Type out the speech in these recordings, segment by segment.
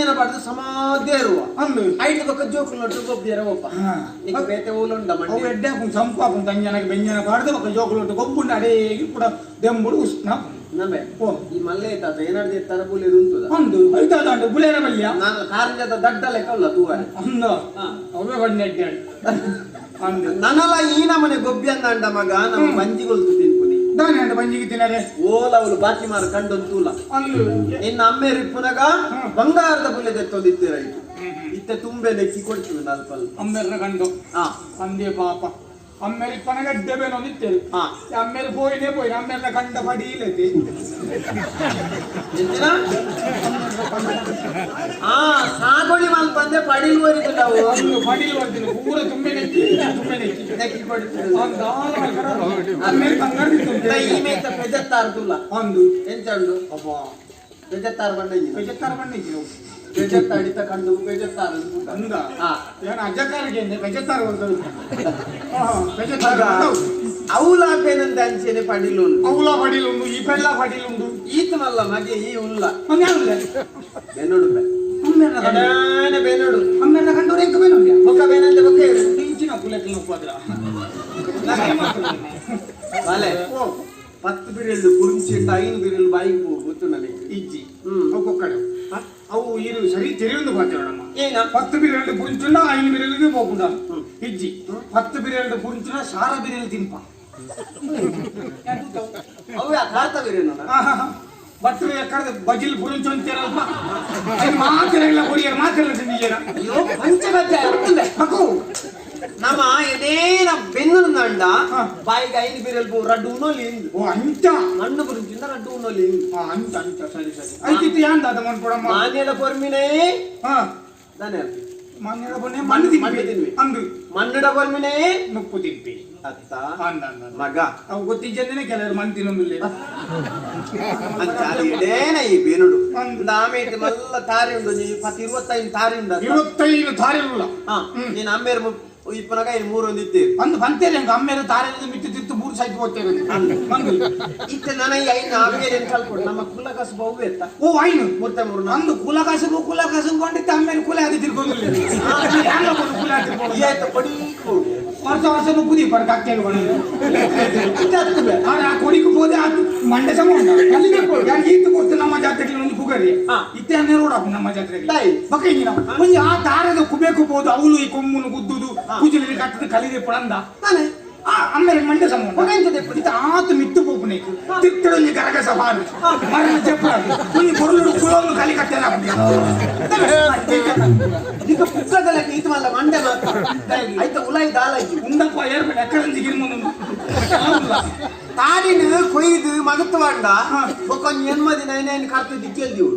ತಂಜನ ಪಡೆದು ಸಮಾಧಿ ಇರುವ. ಅಂದು. ಐಟ್ ಬೊಕ್ಕ ಜೋಕುಲು ನಟ್ಟು ಗೊಬ್ಬಿಯರ ಒಪ್ಪ. ನಿಕ್ ಬೇತೆ ಓಲುಂಡ ಅವು ಮಂಡಿ? ಎಡ್ಡೆ ಆಪುಂಡು, ಸಂಪು ಆಪುಂಡು. ತಂಜನಗೆ ಬೆಂಜನ ಪಾಡ್ದು ಬೊಕ್ಕ ಜೋಕುಲು ಗೊಬ್ಬುಂಡು ಅಡೇ ಪುಡ ದೆಂಬುಡು ಉಷ್ಣ. ನಮೆ. ಓ. ಈ ಮಲ್ಲೆ ತಾತ ಏನಾಡ್ದು ಎತ್ತರ ಬುಲೆದು ಉಂತುದ. ಅಂದು, ಐತಾದಾಂಡು ಬುಲೇರ ಬಲ್ಯ. ನಾನು ಕಾರಂಜದ ದಡ್ಡ ಲೆಕ್ಕ ಉಲ್ಲ ತೂವರೆ. ಅಂದು. ಅವೇ ಬಣ್ಣ ಎಡ್ಡೆ ಅಂದು. ನನಲ ಈ ನಮನೆ ಗೊಬ್ಬಿ ಅಂದಾಂಡ ಮಗ, ನಮ್ಮ ಬಂಜಿಗೊಲ್ತು ತಿನ್ಪುನಿ. ದಾನೆ ಅಂಡ ಬಂಜಿಗೆ ತಿನ್ನರೆ? ಓಲ ಅವಳು ಬಾಕಿ ಮಾರು ಕಂಡೊಂದು ತೂಲ. ಅಂದು. ನಿನ್ನ ಅಮ್ಮೇರು ಇಪ್ಪುನಗ ಬಂಗಾರದ ಬುಲೆ ದೆತ್ತೊಂದಿತ್ತೀರ. ಇತ್ತು ಇತ್ತೆ ತುಂಬೆ ನೆಕ್ಕಿ ಕೊಡ್ತೀವಿ ಅಲ್ಪ ಅಲ್ಪ. ಅಮ್ಮೆರ್ನ ಕಂಡು? ಅಂದೇ ಪಾಪ, ಅಮ್ಮೇರಿ ಇಪ್ಪನಗ ಎಡ್ಡೆ ಬೇನೊಂದಿತ್ತೇರು. ಅಮ್ಮೇರು ಪೋಯಿನೇ ಪೋಯಿನ, ಅಮ್ಮೇರ್ನ ಕಂಡ ಪಡೀಲೈತಿ. ಎಂತಿನ ಆ ಸಾಗೋಳಿ ಮಲ್ಪಂದೆ ಪಡಿಲ್ ಓರಿತು ನಾವು. ಅಂದು, ಪಡೀಲ್ ಬರ್ತೀನಿ ಪೂರ ತುಂಬೆ ನೆಕ್ಕಿ ತುಂಬೆ ನೆಕ್ಕಿ. ನೆಕ್ಕಿ ಕೊಡ್ತೀವಿ. ಅಮ್ಮೇರು ಬಂಗಾರ. ಈ ಮೇತ ಪೆಜತ್ತಾರು ತುಲ್ಲ. ಅಂದು. ಎಂಚಂಡು? ಅಬ್ಬಾ. ಪೆಜತ್ತಾರು ಬಂಡ. ಪೆಜತ್ತಾರ ಬಣ್ಣ ಇಜ್ಜಿ. ಪೆಜತ್ತ ಅಡಿತ ಕಂಡು ಪೆಜತ್ತಾರು. ಅಂದ. ಏನು ಅಜ್ಜಕಾರಿಗೆ ಪೆಜತ್ತಾರ ಬರ್ತದೆ ಪೆಜತ್ತಾರ. ಅವಲಾಪೇನಂತ ಅಂಚೆನೆ ಪಡಿಲು ಉಂಟು. ಅವಲ ಪಡೀಲುಂಡು, ಈ ಪೆಳ್ಳ ಪಡೀಲುಂಡು. ಈತ ಮಲ್ಲ ಮಗೆ ಈ ಉಲ್ಲ. ಹಂಗೆ. ಬೆನ್ನೋಡು ಬೆ. ಅಮ್ಮೆರ್ನ ಕಂಡು? ಎಡಾನೆ ಬೆನ್ನೋಡು. ಅಮ್ಮೆರ್ನ ಕಂಡು ಎಂಕ ಬೇನೊಂದ್ಯಾ? ಬೊಕ್ಕ ಬೇನಂತೆ ಬೊಕ್ಕ ಇರು. ಇಂಚಿನ ಕುಲೆಕ್ಲು ಉಪ್ಪದ್ರ. ಬಾಲೆ. ಓ. 10 ಬಿರಿಯಲ್ದು ಕುರುಂಚಿ ಇಟ್ಟು 5 ಬಿರಿಯಲ್ ಬಾಯಿಗೆ ಪೋ ಗೊತ್ತು ನನಗೆ. ಇಜ್ಜಿ. ಹ್ಮ್. ಅವು ಕೊಕ್ಕಡೆ ಅವು ಇರು ಸರಿ ತೆರೆಯೊಂದು ಪಾತೆರಡಮ್ಮ. ಏನ? 10 ಬಿರಿಯಲ್ದು ಪುಂಚುಂಡ 5 ಬಿರಿಯಲ್ಗೆ ಪೋಪುಂಡ ಇಜ್ಜಿ. 10 ಬಿರಿಯಲ್ದು ಪುಂಚುನ ಸಾರ ಬಿರಿಯಲ್ ತಿನ್ಪ. ಅವು ಯಾ ಕಾರ್ತ ಬಿರಿಯನ? ಭಟ್ರು ಎಕ್ಕಡದ ಬಜಿಲ್ ಪುರುಂಚು ಅಂತೀರಲ್ಪ, ಅದು ಮಾತಿರಲ್ಲ, ಕೊರಿಯರ್ ಮಾತಿರಲ್ಲ ತಿಂದಿದ್ದೀರ. ಅಯ್ಯೋ, ಪಂಚಗಜ್ಜ ಅರ್ತುಂಡೆ. ಮಗು. ನಮ್ಮ ಎದೇನ ಬೆನ್ನು ನಂಡ. ಬಾಯಿಗೆ 5 ಬಿರಿಯಲ್ ಪೋ ರಡ್ಡು ಉಣೋಲಿ ಇಂದು. ಓ, ಅಂಚ. ಮಣ್ಣು ಪುರುಂಚಿಂದ ರಡ್ಡು ಉಣೋಲಿ ಇಂದು. ಅಂಚ ಅಂಚ, ಸರಿ ಸರಿ, ಆಯ್ತಿತ್ತು. ಯಾಂದ ಅದ ಮನ್ಪೊಡಮ್ಮ? ಮಾನ್ಯದ ಪೊರ್ಮಿನೇ. ದಾನೆ ಅರ್ಥ? ಮಾನ್ಯದ ಬೊನ್ನೆ ಮಣ್ಣು ತಿನ್ಪಿ. ಮಣ್ಣು ತಿನ್ವಿ. ಅಂದು. ಮಣ್ಣುಡ ಪೊರ್ಮಿನೇ. ನುಪ್ಪು ತಿನ್ಪಿ. ಅತ್ತ. ಅಂದ ಅಂದ. ಮಗ. ಅವು ಗೊತ್ತಿಜ್ಜಂದೇನೆ ಕೆಲವರು ಮಣ್ಣು ತಿನ್ನೊಂದಿಲ್ಲ. ಅಂಚಾಲ ಎಡೇನ ಈ ಬೇನುಡು. ಅಂದು. ಆಮೇಲೆ ಮಲ್ಲ ತಾರಿ ಉಂಡು, ನೀ ಪತ್ತು 25 ತಾರಿ ಉಂಡು ಅತ್ತ. 25 ತಾರಿಲ್ಲ. ನೀನು ಅಮ್ಮೇರು ಇಪ್ಪನಾಗ ಇನ್ನು ಮೂರು ಒಂದು ಇತ್ತೇವೆ. ಅಂದು ಬಂತೇನೆ ಹಂಗ ಅಮ್ಮೇರು ತಾರಿಲ್ಲ ಮಿತ್ತು ತಿತ್ತು ಮೂರು ಸೈಜ್ ಹೋಗ್ತೇವೆ ಅಂದು. ಇತ್ತೆ ನನ್ನ ಈ ಐನ ಅಮ್ಮೇರು ಏನು ಕಲ್ಕೊಡು, ನಮ್ಮ ಕುಲ ಕಸಬ ಹೂವು ಎತ್ತ. ಓ, ಐನು. ಮೂರ್ತ ಮೂರು. ಅಂದು ಕುಲ ಕಾಸುಗು ಕುಲ ಕಾಸುಗು ಕೊಂಡಿತ್ತು. ಅಮ್ಮೇಲೆ ಕುಲ ಅದು ತಿರ್ಕೊಂಡಿಲ್ಲ, ಹ್ಯಾಂಗ ಕುಲ ತಿರ್ಕೊಂಡು? ಈ ಆಯ್ತು ಕೊಡಿ. ವರ್ಷ ವರ್ಷ ಕುದಿ ಪಡ್ಕ ಹಾಕ್ತೇವೆ. ಆ ಕೊಡಿக்கு போದೆ ಅದು ಮಂಡೆ ಸಮ ಉಂಟು. ಈತು ಕೊಡ್ತು ನಮ್ಮ ಜಾತ್ರೆಗೆ ಒಂದು ಪುಗರಿ. ಇತ್ತೆ ರೋಡ್ ಹಾಕು ನಮ್ಮ ಜಾತ್ರೆಗೆ. ದಾಯಿ. ಬಕ್ಕ ಇಂಜಿನ ಒಂಜಿ ಆ ತಾರದ ಕುಬೇಕು ಪೋದು ಅವಳು ಈ ಕೊಮ್ಮುನು ಗುದ್ದುದು ಕುಜಿಲಿ ಕಟ್ಟದ ಕಲಿದೆ ಪುಣಂದ. ತಾನೆ. ಆ ಅಮ್ಮೇಲೆ ಮಂಡೆ ಸಮ ಉಂಟು. ಬೊಕ ಎಂತ ದೆಪ್ಪುನಿ? ಇತ್ತೆ ಆತ ಮಿತ್ತು ಪೋಪುನೇಕು ತಿತ್ತಡೊಂಜಿ ಕರಗ ಸವಾರು ಮರಣ ಚೆಪ್ಪು ಒಂಜಿ ಪೊರ್ಲುಡು ಕುಲೊಂದು ಕಲಿ ಕಟ್ಟೆರ. ಈಗ ಪುಕ್ಕದಲ್ಲ ಈತ ಮಲ್ಲ ಮಂಡೆ ಮಾತ್ರ ಆಯ್ತಾ ಉಲಾಯಿ ದಾಲಾಗಿ. ಉಂಡಪ್ಪ ಏರ್ಪಡೆ ಎಕ್ಕಡಂಜಿ ಗಿರ್ಮುನು. ತಾರಿನ ಕೊಯ್ದು ಮಗತ್ವಾಂಡ ಬೊಕ್ಕ ಒಂಜಿ ಎನ್ಮದಿ ನೈನ್ ನೈನ್ ಕರ್ತು ದಿಕ್ಕೆಲ್ ದಿವು.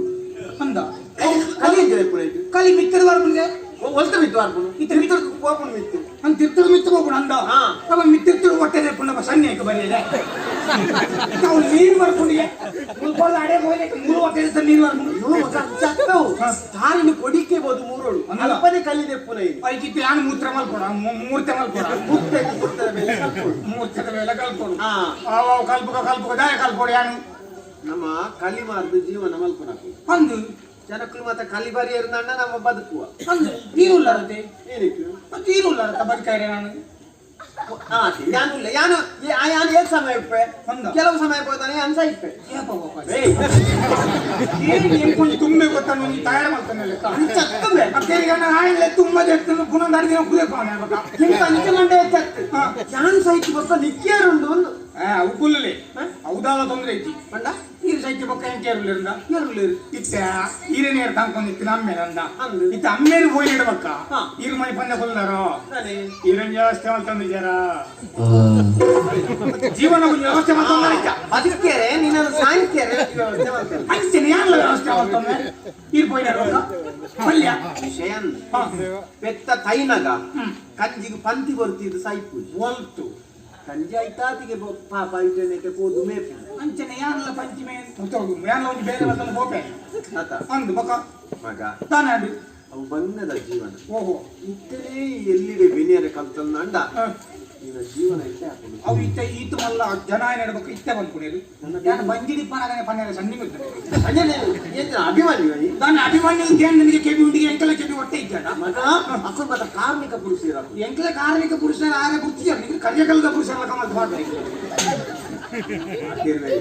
ಅಂದ. ಕಲಿ ಎಂತ ದೆಪ್ಪುನಿ? ಕಲಿ ಮಿತ್ತದ ಬರ್ಪುಂಡೆ. ಒಲ್ತ ಮಿತ್ತು ಬರ್ಪುನು ಇತ್ತೆ ಮಿತ್ತು ಪೋಪುನು ಮಿತ್ತು. ಅಂತ ತಿರ್ತದ ಮಿತ್ತು ಹೋಗುಣ ಅಂದ. ಅವ ಮಿತ್ತಿರ್ತದ ಹೊಟ್ಟೆ ಪುಂಡ ಸಣ್ಣ ಏಕ ಬರೆಯದೆ ನಾವು ನೀರು ಬರ್ಕೊಂಡಿಗೆ ಮುಲ್ಕೊಳ್ಳ ಅಡೆ ಹೋಗ್ಲಿಕ್ಕೆ ಮೂರು ಹೊಟ್ಟೆ ಇರ್ತದೆ ನೀರು ಬರ್ಕೊಂಡು. ಅಯ್ಯೋ ಮಗ, ಚತ್ತವು. ತಾರಿನ ಕೊಡಿಕೆ ಬೋದು ಮೂರೋಳು. ಅಂದಲ್ಲ. ಅಲ್ಪನೆ ಕಲಿ ದೆಪ್ಪುನ ಇದು. ಐಕಿತ್ತು ಯಾನು ಮೂತ್ರ ಮಲ್ಕೊಡ ಮೂರ್ತೆ ಮಲ್ಕೊಡ. ಮುತ್ತೆ ಮುತ್ತದ ಮೇಲೆ ಕಲ್ಪೊಡು. ಮೂರ್ತದ ಮೇಲೆ ಕಲ್ಪೊಡು. ಅವ ಕಲ್ಪುಕ ಕಲ್ಪುಕ ದಾಯ ಕಲ್ಪೊಡು ಯಾನು? ನಮ್ಮ ಕಲಿ ಮಾರ್ದು ಜೀವನ ಮಲ್ಪುನಕು. ಅಂದು. ಜನಕ್ಕಲು ಮಾತ ಕಲಿ ಬರಿಯರ್ನಣ್ಣ ನಮ್ಮ ಬದುಕುವ. ಅಂದು ನೀರು ಉಲ್ಲಾರತೆ. ಏನಕ್ಕೆ? ಮತ್ತೆ ನೀರು ಉಲ್ಲಾರತ ಬದುಕಾರೆ ನಾನು. ಯಾನು ಇಲ್ಲ, ಯಾನು ಯಾನು ಏಕ್ ಸಮಯ ಇಪ್ಪೆ. ಅಂದ. ಕೆಲವು ಸಮಯ ಹೋದಾನೆ ಅನ್ಸ ಇಪ್ಪೆ. ಏಯ್, ಏನ್ ಕೊಂಚ ತುಂಬೆ ಗೊತ್ತಾನು ಒಂಜಿ ತಯಾರು ಮಾಡ್ತಾನೆ ಲೆಕ್ಕ. ಚತ್ತುವೆ. ಅಕ್ಕೇರಿಗೆ ಆಯ್ಲೆ ತುಂಬ ಎತ್ತನು ಪುನಃ ಅಡಿಗೆ ಕುದಿಯಪ್ಪ ಬಕ್ಕ. ನಿಂಗೆ ಅಂಚೆ ಮಂಡೆ ಎತ್ತತ್ತು. ಯಾನ್ ಸಹಿತ ಬೊಕ್ಕ ನಿಕ್ಕೇರುಂಡು ಒಂದು. ಉಪ್ಪುಲ್ಲೇ ಹೌದಾಲ ತೊಂದರೆ ಐತಿ. ಪಂಡ? ನೀರು ಸೈತ್ಯ ಬೊಕ್ಕ ಎಂಕ ಏರ್ಲಿರಂದ? ಏರ್ಲಿರು. ಇತ್ತೆ ಈರನೇರ್ ತಾಂಕೊಂಡಿತ್ತು ನಮ್ಮೇಲೆ ಅಂದ. ಅಂದು. ಇತ್ತೆ ಅಮ್ಮೇರು ಪೋಯಿ ಇಡಬಕ್ಕ. ಈರು ಮಣಿ ಪಂದ್ಯ ಕೊಲ್ಲಾರೋ? ನಾನೇ. ಈರನ್ ವ್ಯವಸ್ಥೆ ಮಾಡ್ತಂದಿದ್ದಾರ ಜೀವನ ಒಂದು ವ್ಯವಸ್ಥೆ ಮಾಡ್ತಂದ. ಅದಕ್ಕೆ ನಿನ್ನನ್ನು ಸಾಂಖ್ಯರೆ ವ್ಯವಸ್ಥೆ ಮಾಡ್ತಾರೆ. ಅಂಚನೆ ಯಾನ್ಲ ವ್ಯವಸ್ಥೆ ಮಾಡ್ತಂದ್ರೆ ಈರ್ ಪೋಯಿ ಇಡಬಕ್ಕ ಪಲ್ಯ. ವಿಷಯ ಅಂದ್. ಪೆತ್ತ ತೈನಗ ಕಂಜಿಗೆ ಪಂತಿ ಬರ್ತಿದ್ದು ಸೈಪು. ಒಲ್ತು? ಕಂಜಿ ಆಯ್ತಾತಿಗೆ ಪಾಪ ಐಟನೆಗೆ ಪೋದು ಮೇಪು. ಅಂಚನೆ ಯಾನ್ಲ ಪಂಚಿಮೆ ಯಾನ್ಲ ಒಂದು ಬೇರೆ ಮತ್ತೊಂದು ಪೋಪೆ. ಆತ. ಅಂದು ಬೊಕ್ಕ. ಮಗ. ತಾನೇ ಅದು. ಅವು ಬಂಗದ ಜೀವನ. ಓಹೋ. ಇತ್ತಲೇ ಎಲ್ಲಿಡೆ ಬೆನಿಯರೆ ಕಲ್ತಂದ. ಈನ ಜೀವನ ಇಟ್ಟೆ ಹಾಕೊಂಡು ಅವು ಇತ್ತ ಈತ ಮಲ್ಲ ಜನ ನಡ್ಬೇಕು ಇತ್ತೆ ಬಂದ್ಕೊಂಡಿರು. ನಾನು ಬಂಜಿಡಿ ಪನಗನೆ ಪನ್ನೆರೆ ಸಣ್ಣ ಅಂಜನೆ ಏನ್ ಅಭಿಮಾನಿ ಈ? ನಾನು ಅಭಿಮಾನಿ ಏನು ನನಗೆ ಕೆಬಿ ಉಂಡಿಗೆ ಎಂಕಲ ಕೆಬಿ ಹೊಟ್ಟೆ ಇದ್ದಾಡ. ಮಗ ಅಸಲ್ ಮತ್ತ ಕಾರ್ಮಿಕ ಪುರುಷರ. ಎಂಕಲ ಕಾರ್ಮಿಕ ಪುರುಷರ ಆರೆ ಗುರ್ತಿಯ ನಿಮಗೆ ಕರ್ಯಕಲ್ದ ಪುರುಷರ ಕಮಲ್ ಮಾಡ್ತಾರೆ.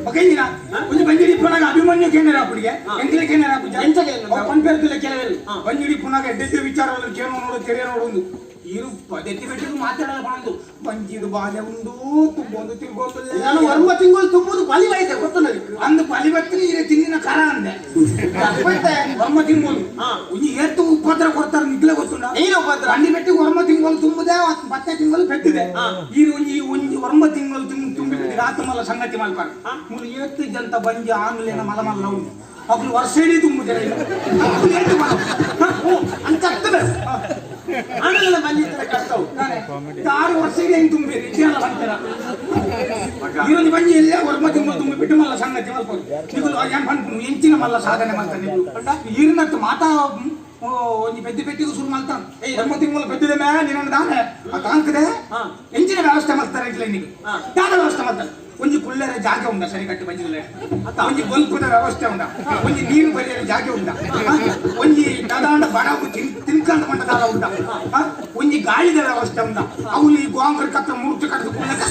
ಒಕೆಂಜಿನ ಒಂದು ಬಂಜಿಡಿ ಪುನಗ ಅಭಿಮನ್ಯು ಕೇನರ ಅಪ್ಪಡಿಗೆ ಎಂಕಲ ಕೇನರ ಪೂಜ ಎಂಚ ಕೇನರ? ಪನ್ಪೇರ್ತಿಲ್ಲ ಕೆಲವರು. ಹಾ. ಬಂಜಿಡಿ ಪುನಗ ಎಡ್ಡೆದ್ದ ವಿಚಾರ ಕೇನೋ ನೋಡು ತೆರೆ ನೋಡು ಒಂದು ಇರು ಪದೆತ್ತಿ ಬಿಟ್ಟಿದ್ದು ಮಾತಾಡಲ್ಲ ಬಂದು ಬಂಜಿಡು ಬಾಲೆ ಉಂಡು ತುಂಬೊಂದು ತಿರ್ಗೊಂದು. ನಾನು ವರ್ಮ ತಿಂಗಳು ತುಂಬುದು ಬಲಿ ಐತೆ ಗೊತ್ತು ನನಗೆ. ಅಂದು ಬಲಿ ಬತ್ತಿನ ಇರೆ ತಿಂದಿನ ಕರ ಅಂದೆ ವರ್ಮ ತಿಂಗಳು. ಹಾ. ಒಂಜಿ ಏತು ಉಪದ್ರ ಕೊಡ್ತಾರೆ ನಿಗ್ಲೆ ಗೊತ್ತುಂಡ? ಏನು ಉಪದ್ರ? ಬಂಡಿ ಬೆಟ್ಟಿಗೆ ವರ್ಮ ತಿಂಗಳು ತುಂಬುದೆ, ಪತ್ತೆ ತಿಂಗಳು ಪೆಟ್ಟಿದೆ. ಹಾ. ಈ ಒಂಜಿ ಒಂಜಿ ವರ್ಮ ತಿಂಗಳು ತುಂಬ ತುಂಬಿ ಆತಮಲ್ಲ ಸಂಗತಿ ಮಲ್ಪಾರ. ಹಾ. ಮೂರು ಏತು ಜಂತ ಬಂಜಿ ಆಂಗ್ಲೇನ ಮಲ ಮಲ್ಲ ಉಂಟು. ಅప్పుడు ವರ್ಷ ಇಡೀ ತುಂಬುದಿರ ಇಲ್ಲ. ಅప్పుడు ಏತು ಮಲ. ಹಾ, ಓ ಅಂತ ಆಗ್ತದೆ ಆಮೇಲೆ ಬಂದಿದ್ದರೆ ಕಷ್ಟವು. ನಾನೇ 6 ವರ್ಷ ಇಡೀ ಹೆಂಗ್ ತುಂಬಿರಿ ಇದೆಲ್ಲ ಅಂತಾರ. ಮಗ. ಈರೊಂದು ಬಂಜಿ ಎಲ್ಲ ವರ್ಮ ತಿಂಗಳು ತುಂಬಿ ಬಿಟ್ಟು ಮಲ್ಲ ಸಂಗತಿ ಮಲ್ಪದು. ನಿಗುಲು ಏನ್ ಪನ್ಪುನು ಎಂಚಿನ ಮಲ್ಲ ಸಾಧನೆ ಮಲ್ತಾನೆ ನಿಗುಲು ಈರಿನತ್ತು ಮಾತಾ ಓ, ಒಂಜಿ ಪೆದ್ದಿ ಪೆಟ್ಟಿಗೆ ಶುರು ಮಲ್ತಾನ. ವರ್ಮ ತಿಂಗಳು ಪೆದ್ದಿದೆ ಮೇ ನಿನ್ನ ದಾನೆ ಆ ತಾಂಕದೆ. ಹಾ. ಎಂಚಿನ ವ್ಯವಸ್ಥೆ ಮಲ್ತಾರೆ ಇಟ್ಲೆ ನಿಗು? ಹಾ. ದಾದ ವ್ಯವಸ್ಥೆ ಮಲ್ತಾರೆ? ಒಂಜಿ ಕುಳ್ಳರೆ ಜಾಗ ಉಂಡ ಸರಿ ಕಟ್ಟಿ ಬಂಜಿಲ್ಲ. ಅತ್ತ. ಒಂಜಿ ಬಲ್ಪುದ ವ್ಯವಸ್ಥೆ ಉಂಡ, ಒಂಜಿ ನೀರು ಬರಿಯರ ಜಾಗ ಉಂಡ, ಹಾ? ಒಂಜಿ ದಾದಾಂಡ ಬಡವು ತಿನ್ಕಂಡು ಕೊಂಡ ದಾದ ಉಂಡ, ಹಾ? ಒಂಜಿ ಗಾಳಿದ ವ್ಯವಸ್ಥೆ ಉಂಡ. ಅವನು ಈ ಗೋಂಕರ್ ಕತ್ತ ಮೂರ್ತಿ ಕಟ್ಟದು ಕುಳ್ಳಕ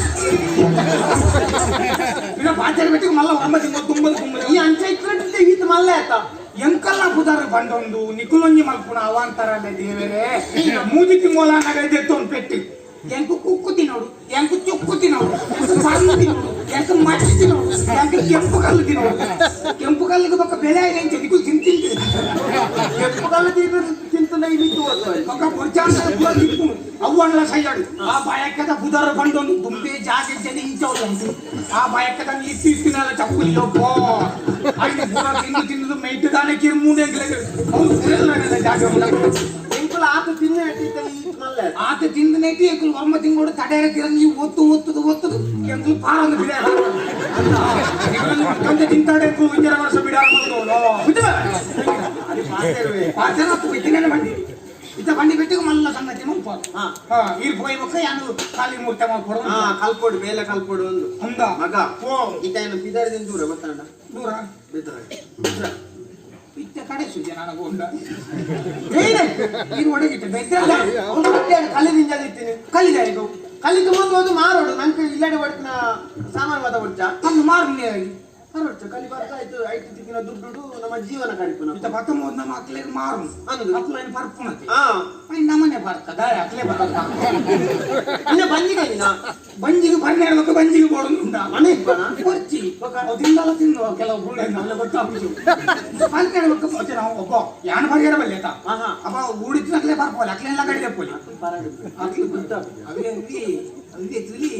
ಇನ್ನ ಬಾಚರ ಬೆಟ್ಟಿಗೆ ಮಲ್ಲ ಒಂಬ ತಿಂಗಳು ತುಂಬದು ತುಂಬದು. ಈ ಅಂಚ ಇತ್ರ ಈತ ಮಲ್ಲ ಆಯ್ತಾ? ಎಂಕಲ್ಲ ಪುದಾರು ಬಂಡೊಂದು ನಿಕುಲೊಂಜಿ ಮಲ್ಪುಣ ಅವಾಂತರಲ್ಲೇ ದೇವರೇ. ಮೂಜಿ ತಿಂಗೋಲ ನಗೈದೆತ್ತು ಪೆಟ್ಟಿ ಎಂಕು ಕುಕ್ಕು ತಿನ್ನೋಡು, ಎಂಕು ಚುಕ್ಕು ತಿನ್ನೋಡು, ಎಂಕು ಪರ್ನು ತಿನ್ನೋಡು, ಎಂಕು ಮಟ್ಟಿ ತಿನ್ನೋಡು, ಎಂಕು ಕೆಂಪು ಕಲ್ಲು ತಿನ್ನೋಡು. ಕೆಂಪು ಕಲ್ಲಿಗೆ ಬಕ್ಕ ಬೆಲೆ ಇಲ್ಲ ಎಂಚ ನಿಕುಲು ತಿಂತಿಂತಿ. ಕೆಂಪು ಕಲ್ಲು ತಿಂತನ ಇಲ್ಲಿ ತೋರ್ತು. ಬಕ್ಕ ಬೊರ್ಚಾಂತ ಪೂರ ತಿಪ್ಪುನು ಅವ್ವನ್ಲ ಸೈಯಾಡು. ಆ ಬಯಕದ ಪುದಾರು ಬಂಡೊಂದು ದುಂಬೆ ಜಾಗೆ ಜನ ಇಂಚವ್ರು ಉಂಟು. ಆ ಬಯಕದ ಇತ್ತು ಇತ್ತಿನೆಲ್ಲ ಚಪ್ಪಲಿ ಒಬ್ಬ ಐದು ಪೂರ ತಿಂದು ತಿಂದು ಮೈಟು ದಾನೆ ಕಿರ್ಮೂಂಡೆ ಅವ್ನು ಪುರೆಲ್ಲ ಜಾಗ ಉಂಟು. ಎಂಕುಲ ಆತ ತಿನ್ನ ಇಟ್ಟಿದ್ದ ಈತ ಮಲ್ಲ ಆಯ್ತು. ಆತ ತಿಂದನೇಟಿ ಎಂಕುಲು ವರ್ಮ ತಿಂಗೋಡು ತಡೆಯರ ತಿರಂಗಿ ಒತ್ತು ಒತ್ತದು ಒತ್ತದು ಎಂಕುಲು ಪಾರೊಂದು ಬಿಡ ಕಂತೆ ತಿಂತಾಡೆ ಎಂಕುಲು ಒಂಜರ ವರ್ಷ ಬಿಡ. ಅದು ಪಾತೆರುವೆ. ಪಾಚನ ಇತ್ತಿನೇ ಬಂಡಿ ಇತ್ತ ಬಂಡಿ ಬೆಟ್ಟಿಗೆ ಮಲ್ಲ ಸಂಗತಿ ಮಲ್ಪಾರು. ಹಾ. ಹಾ ಈರ್ ಪೋಯಿ ಬೊಕ್ಕ ಯಾನು ಖಾಲಿ ಮೂರ್ತೆ ಮಲ್ಪೊಡು. ಹಾ ಕಲ್ಪೋಡು ಬೇಲೆ ಕಲ್ಪೋಡು ಒಂದು. ಅಂದ. ಮಗ. ಓ. ಈತ ಏನು ಪಿದಾರಿದಿಂದ ದೂರ ಗೊತ್ತಂಡ? ದೂರ. ಬೇತರ. ಇತ್ತ ಕಡೆ ಸುಜೆ ನನಗೆ ಉಂಡ. ಏನೇ? ನೀರು ಒಡಗಿಟ್ಟೆ ಬೆದ್ರ. ಅವನು ಕಲ್ಲಿ ನಿಂಜಾದಿತ್ತೀನಿ. ಕಲ್ಲಿದಾಯಿತು. ಕಲ್ಲಿ ತುಂಬೊಂದು ಒಂದು ಮಾರೋಡು ನಂಗೆ ಇಲ್ಲಡೆ ಒಡ್ತಿನ ಸಾಮಾನು ಮಾತ ಒಡ್ಚ. ಅಂದು ಮಾರು. ಮಾರೋಡ್ಚ ಕಲಿ ಬರ್ತಾ ಆಯ್ತು ಐತು ತಿಕ್ಕಿನ ದುಡ್ಡು ನಮ್ಮ ಜೀವನ ಕಡಿಪುನ. ಇತ್ತ 19 ನಮ್ಮ ಅಕ್ಲೆಗ್ ಮಾರು. ಅನ್ನದು. ಅಕ್ಲು ಏನು ಪರ್ಪುಣತಿ. ಹಾ. ನಮ್ಮನೆ ಬರ್ತದ ಅಕ್ಲೆ ಬರ್ತದ. ಇನ್ನ ಬಂಜಿಗೆ ನೀನ? ಬಂಜಿಗೆ ಬನ್ನೇಳಬೇಕು ಬಂಜಿಗೆ ಬೋಡು ಉಂಡ. ಮನೆ ಇಬ್ಬನ? ಕೊರ್ಚಿ ಅವು ತಿಂದಲ್ಲ ತಿಂದು ಕೆಲವು ಗುಳ್ಳೆ ನಲ್ಲ ಗೊತ್ತಾಗುದು ಬನ್ನೇಳಬೇಕು. ಮತ್ತೆ ನಾವು ಒಬ್ಬ ಯಾನ್ ಪರಿಹಾರ ಬಲ್ಲೆ ಆತ. ಆಹಾ. ಅಪ್ಪ ಊಡಿತ್ತಿನ ಅಕ್ಲೆ ಬರ್ಪೋಲೆ ಅಕ್ಲೆಲ್ಲ ಕಡಿದೆ ಪೋಲಿ. ಅಕ್ಲು ಗೊತ್ತಾಗುದು. ಅವೇ ಅವೇ ಅವೇ ತುಲಿ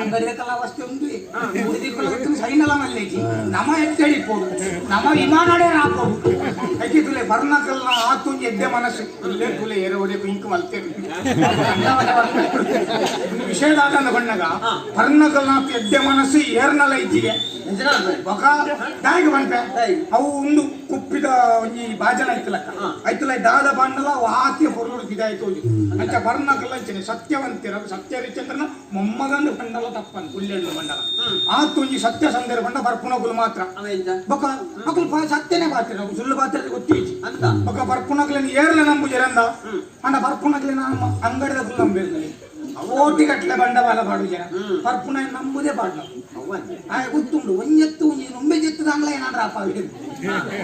ಅಂಗಡಿದಕ್ಕೆಲ್ಲ ವಸ್ತು ಉಂಟು ಊಡಿದಿಕ್ಕೆಲ್ಲ ವಸ್ತು ಸೈನಲ ಮಲ್ಲೇಜಿ ನಮ ಎತ್ತಡಿ ಪೋಡು ನಮ್ಮ ವಿಮಾನಡೆ ರಾಪೋಡು ಐಕೆ ತುಲೆ ಬರ್ನಕಲ್ನ ಆತುಂಜಿ ಎಡ್ಡೆ ಮನಸ್ಸು ಇಲ್ಲೇ ತುಲೆ ಏರೆ ಒಡೆಕು ಇಂಕ್ ಮಲ್ತೇನೆ ವಿಷಯದಾಗಂದ ಬಣ್ಣಗ ಪರ್ನಕಲ್ನ ಆತು ಎಡ್ಡೆ ಮನಸ್ಸು ಏರ್ನಲ ಇಜ್ಜಿಗೆ. ನಿಜನಾ? ಬೊಕ ದಾಯಿಗೆ ಬಂತೆ? ದಾಯಿಗೆ. ಅವು ಉಂಡು ಕುಪ್ಪಿದ ಒಂಜಿ ಬಾಜನ ಐತಲಕ್ಕ. ಹಾ. ಐತಲ ದಾದ ಬಾಂಡಲ ಅವು ಆತಿ ಹೊರಡು ಇದಾಯ್ತು ಅಂಚ ಬರ್ನಕಲ್ಲ ಅಂಚನೆ ಸತ್ಯವಂತಿರ ಸತ್ಯ ಹರಿಶ್ಚಂದ್ರನ ಮೊಮ್ಮಗಂದು ಬಂಡಲ ತಪ್ಪನ್ ಗುಲ್ಲೆಳ್ಳು ಬಂಡಲ. ಆತೊಂಜಿ ಸತ್ಯ ಸಂದರ್ಭ ಬಂಡ ಬರ್ಪುನಗುಲು ಮಾತ್ರ. ಅವ ಎಂಚ? ಬೊಕ ಅಕುಲು ಸತ್ಯನೇ ಬಾತಿರ ಸುಳ್ಳು ಬಾತಿರ ಗೊತ್ತೀಜಿ. ಅಂತ. ಬೊಕ ಬರ್ಪುನಗ್ಲೇನ ಏರ್ಲ ನಂಬುಜರಂದ ಅಂಡ ಬರ್ಪುನಗ್ಲೇನ ಅಂಗಡಿದ ಗುಲ್ ನಂಬಿರ್ಲಿ ಕೋಟಿ ಗಟ್ಟಲೆ ಬಂಡವಾಳ ಪಾಡು ಜನ. ಪರ್ಪುನ ನಂಬುದೇ ಪಾಡ್ನ. ಅವ್ವ. ಆಯ ಗೊತ್ತುಂಡು ಒಂಜೆತ್ತು ಒಂಜಿ ನೊಂಬೆ ಜೆತ್ತು ದಾಂಗ್ಲ ಏನಾದ್ರ ಅಪ್ಪ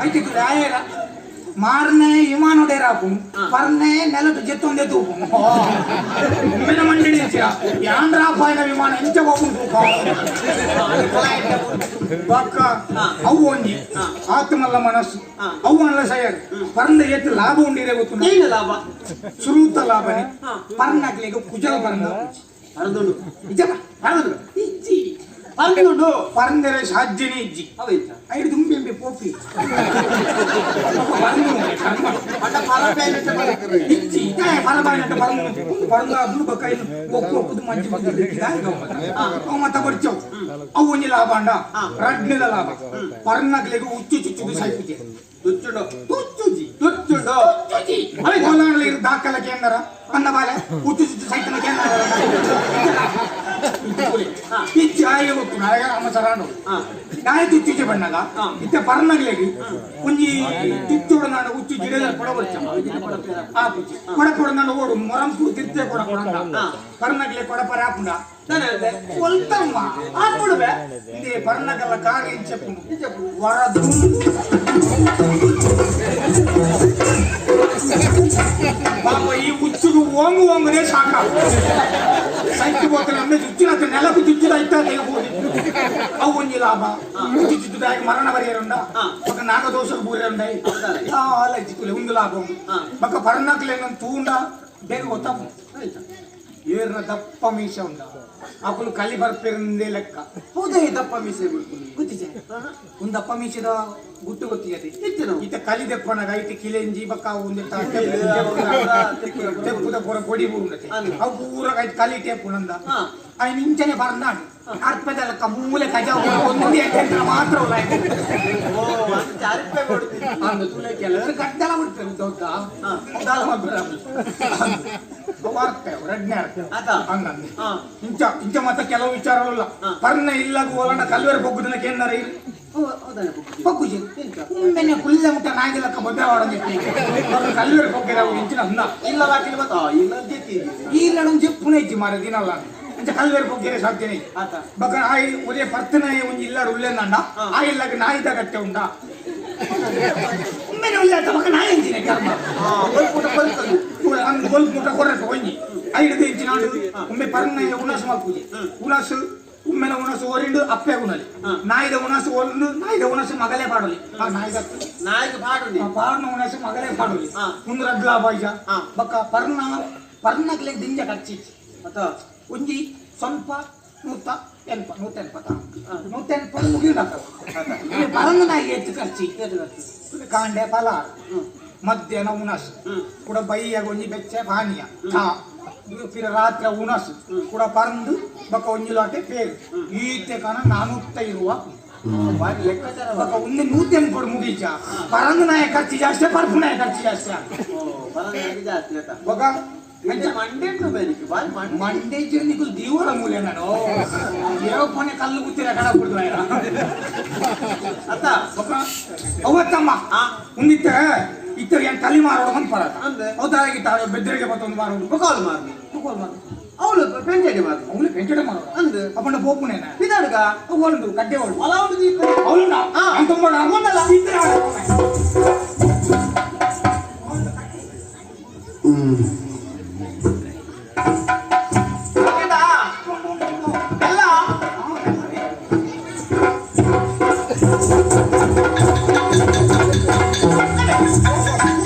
ಐತಿ ಆಯೇರ ಮಾರನೆ ವಿಮಾನೊಡೆ ರಾಪು ಪರ್ನೆ ನೆಲಟು ಜೆತ್ತೊಂದೇ ತೂಪು ಉಮ್ಮೆನ ಮಂಡಳಿ ಇಚ್ಚಿರ ಯಾಂದ್ರ ಅಪ್ಪಾಯಿನ ವಿಮಾನ ಎಂಚ ಹೋಗುಂಡು ತೂಪ ಬಕ್ಕ ಅವು ಒಂಜಿ ಆತ್ಮಲ್ಲ ಮನಸ್ಸು. ಅವು ಅಲ್ಲ ಸಯ್ಯಡ್ ಪರ್ಂದ ಎತ್ತು ಲಾಭ ಉಂಡಿರೆ ಗೊತ್ತು? ಏನು ಲಾಭ? ಸುರೂತ ಲಾಭನೇ ಪರ್ನಾಕ್ಲಿಗೆ ಕುಜಲ ಪರ್ಂದ. ಪರದುಂಡು. ನಿಜ. ಪರದುಂಡು. ಇಜ್ಜಿ. ಪರದುಂಡು. ಪರಂದರೆ ಸಾಧ್ಯನೇ ಇಜ್ಜಿ. ಅವ ಎಂಚ? ಐದು ತುಂಬಿ ಎಂಬಿ ಪೋಪಿ ಪಂಡ ಪರಪೇನೆ ಇಜ್ಜಿ ಪರಬಾಯಿನಟ್ಟ ಪರಂದು ಪರಂದ ಅಬ್ಲು ಬಕ್ಕ ಇನ್ನು ಒಕ್ಕು ಒಕ್ಕುದು ಮಂಚಿ ಅವು ಮತ್ತ ಬರ್ಚವು ಅವು ಒಂಜಿ ಲಾಭ ಅಂಡ ರಡ್ನೆದ ಲಾಭ ಪರ್ನಕ್ಲೆಗ್ ಉಚ್ಚು ಚುಚ್ಚುದು ಸೈಪುಜೆ. ತುಚ್ಚುಂಡು. ತುಚ್ಚುಜಿ. ತುಚ್ಚುಂಡು. ತುಚ್ಚುಜಿ. ತುಚ್ಚುಜಿ ಗೋಲಾಂಡ್ಲ ಇರು ದಾಖಲೆ ಕೇಂದ್ರ ಅನ್ನ ಬಾಲೆ ಉಚ್ಚು ಚುಚ್ಚು ಸೈತನ ಕೇಂದ್ರ ಇಚ್ಚೆ ಆಯೆ ಗೊತ್ತು ನಾಯಕ ರಾಮ ನಾಯಿ ತುಚ್ಚುಜಿ ಬಣ್ಣಗ ಇತ್ತೆ ಪರ್ನಗ್ಲೇಗಿ ಒಂಜಿ ತುಚ್ಚೋಡ ನಾಡ ಉಚ್ಚು ಜಿಡೆದ ಕೊಡ ಬರ್ಚ ಆ ಪುಚ್ಚಿ ಕೊಡ ಕೊಡ ನಾಡ ಓಡು ಮೊರಂಪು ತಿರ್ತೆ ಕೊಡ ಕೊಡ ಪರ್ನಗ್ಲೆ ಕೊಡ ಪರ ಹಾಪುಂಡ ಒಲ್ತಮ್ಮ ಆತ್ಬಿಡುವೆ ಇದೇ ಪರ್ನಗಲ್ಲ ಕಾರ್ ಎಂಚಪ್ಪು ವರದು ಪಾಪ ಈ ಉಚ್ಚುಡು ಓಂಗು ಓಂಗುನೇ ಸಾಕ ಸೈತು ಹೋಗ್ತಾನೆ ಅಮ್ಮೆ ಚುಚ್ಚಿನ ನೆಲకు ಚುಚ್ಚಿದ ಐತ ತೆಗಬಹುದು ಅವು ಒಂಜಿ ಲಾಭ ಉಚ್ಚು ಚುಚ್ಚುದಾಗಿ ಮರಣ ಬರೆಯರುಂಡ ఒక ನಾಗದೋಷ ಬೂರೆ ಅಲ್ಲ ಇಚ್ಚಿಕುಲೆ ಒಂದು ಲಾಭ ಉಂಡು ಬೊಕ್ಕ ಪರ್ನಕ್ಲೆ ತೂಂಡ ಬೇಗ ಗೊತ್ತಾಪು ಏರ್ನ ದಪ್ಪ ಮೀಸೆ ಉಂಡ ಅಕುಲು ಕಲಿ ಬರ್ಪೆರಂದೇ ಲೆಕ್ಕ ಹೌದೇ ದಪ್ಪ ಮೀಸೆ ಬಿಡ್ಕೊಂಡು ಗೊತ್ತಿಜೆ ಒಂದು ದಪ್ಪ ಮೀಸೆದ ಗುಟ್ಟು ಗೊತ್ತಿದೆ ಇತ್ತು ಇತ್ತ ಕಲಿ ದೆಪ್ಪಣಗ ಇತ್ತ ಕಿಲೆಂಜಿ ಬಕ್ಕ ಒಂದು ತೆಪ್ಪುದ ಪೂರ ಕೊಡಿ ಬೂರುಂಡತೆ ಅವು ಪೂರ ಐತ್ ಕಲಿ ಟೇಪುನಂದ ಐನ್ ಇಂಚನೆ ಬರ್ನಾಡು ಅರ್ಪದ ಲೆಕ್ಕ ಮೂಲೆ ಕಜ ಒಂದೊಂದು ಎಟ್ಟೆಂತರ ಮಾತ್ರ ಉಲ್ಲ ಓ ಅಂಚ ಅರ್ಪೆ ಕೊಡ್ತೀನಿ ಅಂದು ತುಲೆ ಕೆಲವರು ಗಡ್ಡಲ ಬಿಡ್ತಾರೆ ಉದ್ದ ಉದ್ದ ಉದ್ದಾಲ ಮಾಡ್ತಾರೆ ಅರ್ಪೆ ರಡ್ನೆ ಅರ್ಪೆ ಆತ ಹಂಗಂದೆ ಇಂಚ ಇಂಚ ಮತ್ತೆ ಕೆಲವು ವಿಚಾರವಲ್ಲ ಪರ್ಣ ಇಲ್ಲ ಗೋಲಂಡ ಕಲ್ವೇರ್ ಬೊಗ್ಗುದನ ಕೇಂದ್ರ ಬೊಗ್ಗುಜಿ ಉಮ್ಮೆನೆ ಕುಲ್ಲ ಮುಟ್ಟ ನಾಯಿಲಕ್ಕ ಬೊಬ್ಬೆ ವಾಡೊಂದಿತ್ತು ಕಲ್ವೇರ್ ಬೊಗ್ಗೆರ ಇಂಚಿನ ಅಂದ ಇಲ್ಲ ಬಾಕಿಲ್ ಬತ್ತ ಇಲ್ಲ ಜೆತ್ತಿ ಈಲಡೊಂದು ಜೆಪ್ಪುನ ಇಜ್ಜಿ ಮಾರ ದಿನಲ್ಲ ಅಂಚ ಕಲ್ವೇರ್ ಬೊಗ್ಗೆರೆ ಸಾಧ್ಯನೇ ಆತ ಬೊಕ್ಕ ಆಯಿ ಒರೇ ಪರ್ತನ ಒಂಜಿ ಇಲ್ಲಡ್ ಉಲ್ಲೆಂದಂಡ ಆ ಇಲ್ಲಗ ನಾಯಿದ ಗಟ್ಟೆ ಉಂಡ ಉಮ್ಮೆನೆ ಉಲ್ಲೆ ಆತ ಬೊಕ್ಕ ನಾಯಿ ಎಂಚಿನ ಕರ್ಮ ಕೊಲ್ಪುಟ ಕೊಲ್ತದು ಅಂದ್ ಗೋಲ್ ಮುಟ್ಟ ಕೊರಟು ಒಂಜಿ ಐದು ಇಂಚಿನ ಉಮ್ಮೆ ಪರ್ನ ಉಣಸು ಮಲ್ಪುಜಿ ಉಣಸು ಉಮ್ಮೆನ ಉಣಸು ಓರಿಂಡು ಅಪ್ಪೆ ಉಣಲಿ ನಾಯಿದ ಉಣಸು ಓರಿಂಡು ನಾಯಿದ ಉಣಸು ಮಗಲೇ ಪಾಡಲಿ ಆ ನಾಯಿದ ನಾಯಿಗೆ ಪಾಡುನಿ ಪಾಡನ ಉಣಸು ಮಗಲೇ ಪಾಡಲಿ ಮುಂದು ರಡ್ಲಾ ಬಾಯ್ಜ ಬೊಕ್ಕ ಪರ್ನ ಪರ್ನಕ್ಲೆ ದಿಂಜ ಖರ್ಚಿ ಅತ ಒಂಜಿ ಸ್ವಲ್ಪ 180 180 180 ಮುಗಿಯುಂಡ ಪರನ್ನ ನಾಯಿ ಎತ್ತು ಖರ್ಚಿ ಕಾಂಡೆ ಫಲಾರ ಮಧ್ಯಾಹ್ನ ಉಣಸು ಕೂಡ ಬೈಯಾಗ ಒಂಜಿ ಬೆಚ್ಚ ಪಾನೀಯ ಚಾ ಪಿರ ರಾತ್ರಿ ಉಣಸು ಕೂಡ ಪರಂದು ಬೊಕ್ಕ ಒಂಜಿ ಲಾಟೆ ಪೇರು ಈತೆ ಕಾಣ 450 ಬಾರಿ ಲೆಕ್ಕಾಚಾರ ಬೊಕ್ಕ ಒಂದು 180 ಮುಗೀಚ ಪರಂದು ನಾಯ ಖರ್ಚು ಜಾಸ್ತಿ ಪರ್ಪು ನಾಯ ಖರ್ಚು ಜಾಸ್ತಿ ಪರಂದು ಜಾಸ್ತಿ ಆತ ಬೊಕ್ಕ ಮಂಡೆ ಬೇನಿಕ್ ಬಾರಿ ಮಂಡೆ ಮಂಡೆ ನಿಕುಲು ದೇವರ ಮೂಲೆ ನಾನು ಏವ ಕೊನೆ ಕಲ್ಲು ಗುತ್ತಿರ ಕಡ ಬಿಡ್ದು ಅತ್ತ ಬೊಕ್ಕ ಅವತ್ತಮ್ಮ ಉಂದಿತ್ತ ಇತ್ತ ಏನ್ ಕಲಿ ಮಾರೋಡು ಅಂತ ಪರತ ಅಂದೆ ಹೌದಾಗಿ ತಾಳು ಬೆದ್ದರಿಗೆ ಬತ್ತೊಂದು ಮಾರೋಡು ಬೊಕಾಲ್ ಮಾರ್ನಿ ಬೊಕಾಲ್ ಮಾರ್ನಿ ಅವಳು ಪೆಂಟೆಡಿ ಮಾರ್ನಿ ಅವಳು ಪೆಂಟೆಡಿ ಮಾರೋಡು ಅಂದು ಅಪ್ಪಂಡ ಬೋಪುನೇನ ಪಿದಾಡುಗ ಅವಳು ಕಡ್ಡೆ ಅವಳು ಅಲ ಅವಳು ಅವಳು ಅಂತ ಅವನಲ್ಲ ಎಲ್ಲ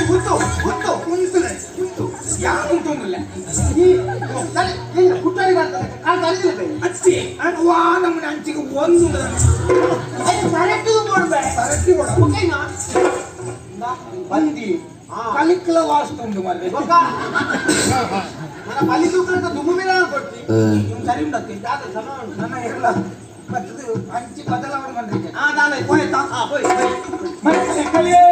ಕುತ್ತು ಕುಂತಲೆ ಕುಂತು ಯಾರು ಉಂಟೊಂದಿಲ್ಲ ಈ ತಲೆ ಇಲ್ಲ ಕುಟ್ಟರಿ ಮಾಡ್ತಾರೆ ಕಾಲು ತಲೆದಿಲ್ಲ ಬೈ ಅಚ್ಚಿ ವಾ ನಮ್ಮನೆ ಅಂಚಿಗೆ ಒಂದು ಕರೆಕ್ಟ್ ಕೊಡ್ಬೇ ಕರೆಕ್ಟ್ ಕೊಡ ಓಕೆನಾ ಬಂದಿ ಕಲಿಕ್ಲ ವಾಸ್ತುಂಡು ಮರ್ರೆ ಬೊಕ್ಕ ನನ್ನ ಪಲ್ಲಿ ತೂಕಲಕ್ಕ ದುಮ್ಮು ಮೇಲೆ ಕೊಡ್ತಿ ಇವ್ನು ಸರಿ ಉಂಡತ್ತಿ ದಾದ ಸಮ ಉಂಟು ನನ್ನ ಎಲ್ಲ ಮತ್ತದು ಅಂಚಿ ಬದಲಾವಣೆ ಬಂದಿದ್ದೆ ಹಾ ದಾದ ಹೋಯ್ತಾ ಹಾ ಹೋಯ್ ಹೋಯ್ ಮಕ್ಕಳೇ ಕಲಿಯೇ.